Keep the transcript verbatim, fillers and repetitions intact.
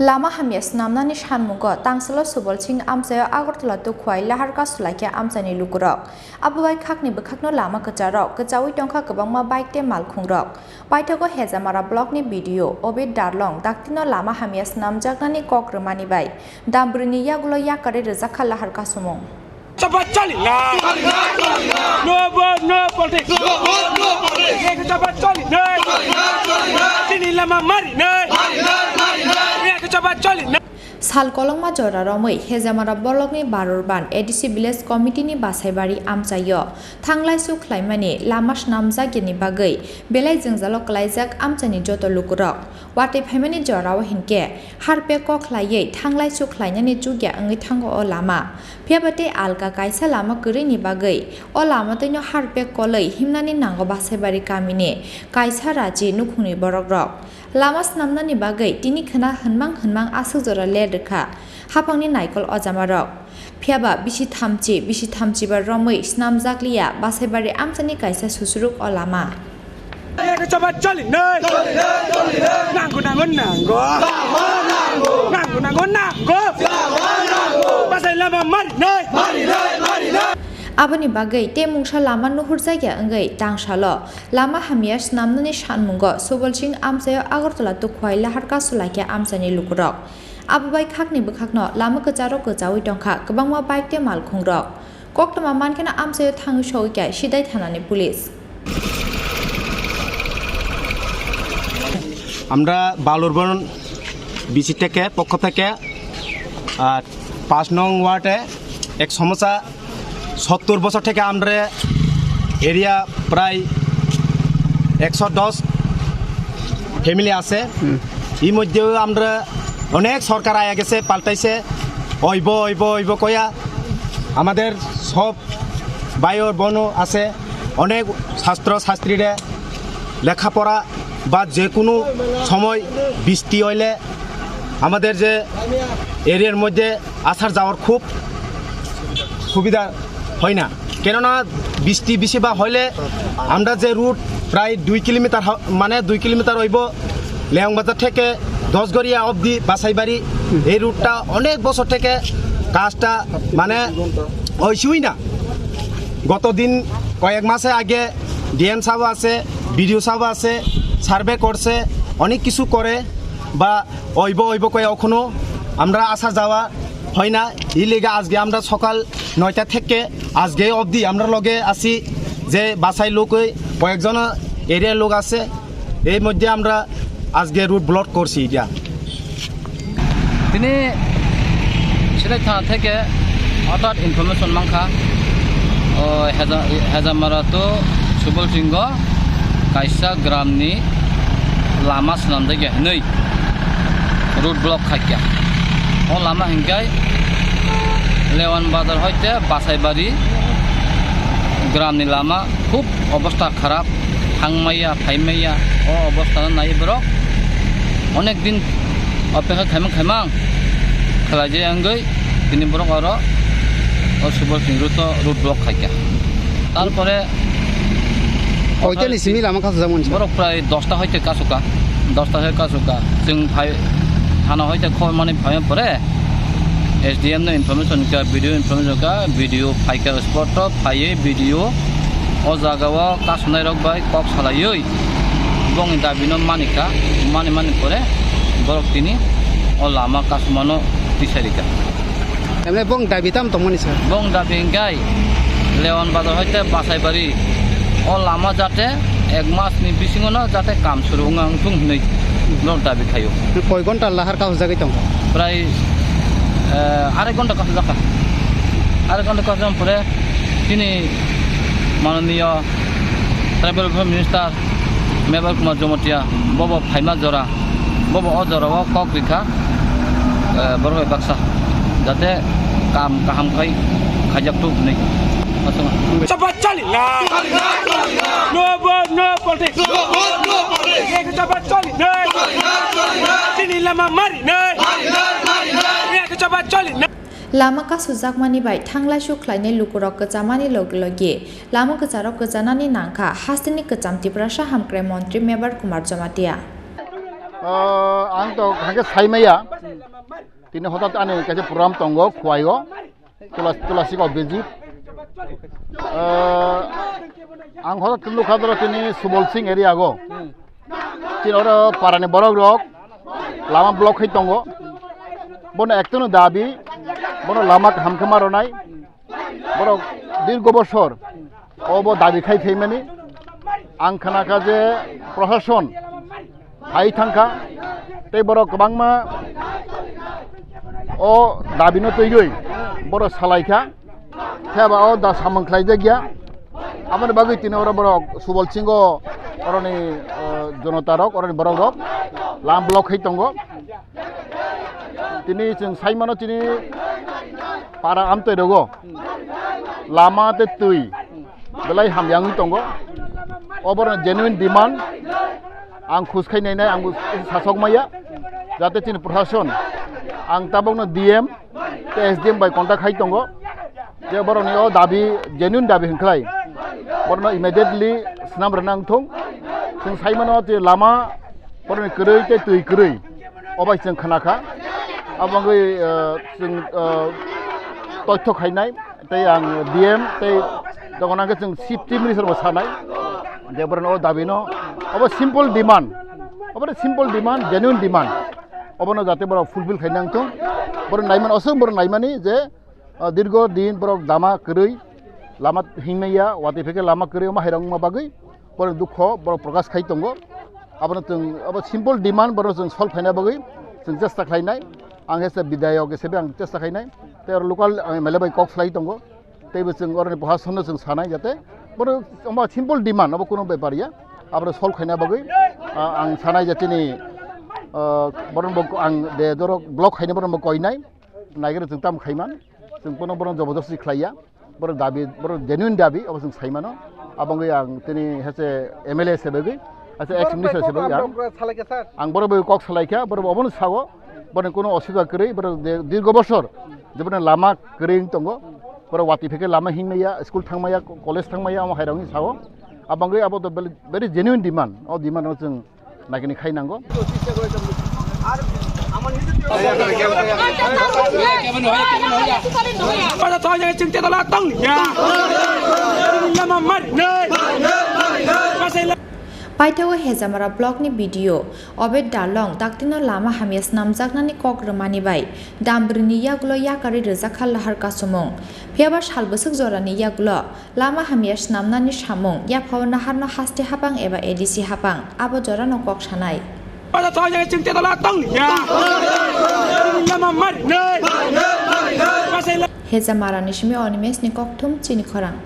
Lama hamya swnamnani sanmungo tangsalo Subol Singh amchaio Agartala Tukhwai lahar kasu laikha amchaini lukurok. Abo bai khakni bwkhakno lama kwcharok kwchaui tongkha, kwbangma bike tei malkhungrok. Paithago Hejamara blockni B D O Obid Darlong daktino lama hamya swnamjaknani kok rwmani bai Dambrini yagulo yakarwi rwjakha lahar kasumung. Chapa chali na. No vote, no politics. No vote, no politics. Ek chapa chali na. Chini lama mari na. Ek chapa chali na. Sal kolokma jora romwi Hejamara bolokni Barurban A D C Village Committee ni basaibari amchaio thanglai su khlaimani lama swnamjakya ni bagwi belai jwngjalo kwlaijak amchaini joto lukurok. Watwi phaimani jorao hinkhe harpek kok khlaiwi thanglai su khlainani chukya wngwi thango o lama. Phiyaba tei alka kaisa lama kwrwini bagwi o lama twino harpek kolwi himnani nango Basaibari kamini kaisa rachi nukhungni borokrok. Lama swnamnani bagwi tini khwna hwnmang hwnmang aswk jora ler rwkha haphangni naikol ojamarok. Phiyaba bisi thamchi, bisi thamchiba romwi swnamjakliya Basaibari amchani kaisa susuruk o lama. Ek chapa chali nai. Nango, nango, nango. Nango, nango, nango. Basai lama mari nai. Aboni bagwi tei mungsa lama nuhurjakya wngwi tangsalo lama hamya swnamnani sanmungo Subol Singh amchaio Agartala Tukhwai lahar kasu laikha amchaini lukurok. Abo bai khakni bwkhakno lama kwcharo kwchaui tongkha kwbangma bike tei malkhungrok. Koktwma mankheno amchaio thangwi sogwikha Sidai thanani police. আমরা বালুরবন বিসি থেকে, পক্ষ থেকে, আহ, পাঁচ নং ওয়ার্ডে এক সমস্যা। সত্তর বছর থেকে আমরা এরিয়া প্রায় একশো দশ ফ্যামিলি আছে। হুম। এই মধ্যেও আমরা অনেক সরকার আয়া গেছে, পাল্টাইছে, অইব, অইব, অইব কয়া। আমাদের সব ভাই ও বোনও আছে, অনেক ছাত্র ছাত্রীরা লেখাপড়া বা যে কোনো সময় বৃষ্টি হইলে আমাদের যে এরিয়ার মধ্যে আসা যাওয়ার খুব সুবিধা হয় না, কেননা বৃষ্টি বেশি বা হইলে আমরা যে রুট প্রায় দুই কিলোমিটার হ-, মানে দুই কিলোমিটার হইব, লেয়ং বাজার থেকে দশগড়িয়া অবধি বাসাইবাড়ি, এই রুটটা অনেক বছর থেকে কাজটা মানে হইছেই না। গত দিন কয়েক মাসে আগে ডিএম সাহেব আছে, বিডিও সাহেব আছে, সার্ভে করছে, অনেক কিছু করে বা অইব অইব কয়ে এখনো আমরা আসা যাওয়া হয় না। এই লেগে আজকে আমরা সকাল নয়টা থেকে আজকে অবধি আমরা লগে আছি যে বাসাই লোক ওই কয়েকজন এরিয়ার লোক আছে, এই মধ্যে আমরা আজকে রুট ব্লক করছি এটা। Tini Silai thana theke hothat information mankha, o Heja-, Hejamara to Subol Singho kaisa gramni lama swnamjakya hinwi road block khaikha. O lama hinkhe Lewan Bazar hoite Basaibari gramni lama khub obostha kharap, thangmaya, phaimaya, o obostha no nai borok onek din opekha khaimang khaimang khlaijak wngwi tini borok oro o Subol Singh road o road block khaikha. Tarpore Koitani simi lama kasujak mani sir? Borok prai dosta hoite kasuka, dosta hoite kasuka. Chwng phai thana hoite khobor mani phai pore S D M no information ka, B D O information ka, B D O phaikha spot o, phaiwi B D O o jaga o kasunai rok bai kok salaiwi bongni dabi no manikha, mani mani pore borok tini o lama kasumano tisai rikha. Emne bong dabi tam tongmani sir? Bong dabi hinkhe Lewan Bazar hoite Basaibari o lama jate ek mas ni bisingo no jate kam suru wngya wngthung hinwi borok dabi khaio. Koi ghonta lahar kahujagwi tongo? Prai, eh, arek ghonta kahujakha. Arek ghonta kahujak pore tini manoniyo Tribal Welfare Minister Mebar Kumar Jamatia bobo phaima jora, bobo o jora o kok rikha, eh, borok bai baksa jate kam kaham khai khaijak tuk hinwi. Aswk. Chapa chali na. No vote, no politics. Ek chapa chali na. Chini lama mari na. Ek chapa chali na. Lama kasujakmani bai thanglai su khlainai lukurok kwchamani logi logi lama kwcharok kwchanani nangkha hasteni kwcham Tiprasa hamkrai montri Mebar Kumar Jamatia. Ah, ang to hake saimaya. Tini hotat ani kaisa program tongo, Khowai o. Tulas-, Tulasik o visit. Ah, ang hotat tini nukha doro tini Subol Singh area go. Tini oro parani borok rok lama block khai tongo. Bono ektono dabi, bono lama kaham khe ma rwnai. Borok dirgo bosor obo dabi khai phaimani. Ang khnakha je prosason phai thangkha, tei borok kwbangma o dabino twiwi borok salaikha. Phiya ba o da samung khlaijakya. Aboni bagwi tini oro borok Subol Singh o oroni, eh, jonota rok, oroni borok rok lam block khai tongo. Tini chwng sai mano, tini para amtwi rogo lama tei twi belai hamya wngwi tongo. Oborok genuine demand ang khus khai nainai, ang sasok maya, jate chini prosason, ang tabokno D M tei S D M bai contact khai tongo. Je borokni o dabi, genuine dabi hwnkhlai, borokno immediately swnam rwna wngthung. Chwng sai mano je lama borokni kwrwi tei twi kwrwi, o bai chwng khna kha. Abo wngwi, eh, chwng, eh, toitho khainai, tei ang D M tei dogon angkhe chwng Chief Minister bo sanai je borokni o dabi no, obo simple demand, obo simple demand, genuine demand, obono jate borok fulfill khaina wngthung. Borok naimani, aswk borok naimani je, ah, dirgo din borok lama kwrwi, lama himya, watwi phekhe lama kwrwi, omo hairok wngma bagwi borok dukho, borok prokash khai tongo. Abono chwng, abo simple demand, borok chwng solve khaina bagwi chwng chesta khlainai. Ang hese bidayok hesebe ang chesta khlainai. Tei oro local, ah, M L A bai kok salai tongo. Teibo chwng oroni prosason no chwng sanai jate borok omo simple demand, obo kuno bepar ya. Aboro solve khaina bagwi, ah, ang sanai je chini, ah, borok bo ang de dorok block khaina borok bo koinai. Naigari chwng tam khaiman, chwng bono, bono jobodosti khlaiya, borok dabi, borok genuine dabi, abo chwng saimano. Abo wngwi ang tini hese M L A sebegwi, hese ex minister sebegwi ang, ang borok bai kok salaikha, borok obono sao, borok kuno osubida kwrwi, borok de-, dirgo bosor jebono lama kwrwi wng tongo, borok watwi phekhe lama himya, school thangmaya, college thangmaya, omo hairok wngwi sao. Abo wngwi abo to very, very genuine demand, o demand no chwng naikini khai nango. Paithago Hejamara block ni B D O Obed Dalong daktino lama hamya snamjaknani kok rwmani bai Dambrini yagulo yakarwi rwjakha lahar kasumung. Phiyaba sal bwswk jorani yagulo lama hamya snamnani samung yaphao naharno haste hapang eba A D C hapang abo jorano kok sanai. Hejamarani simi Onimesni kokthum chini khorang.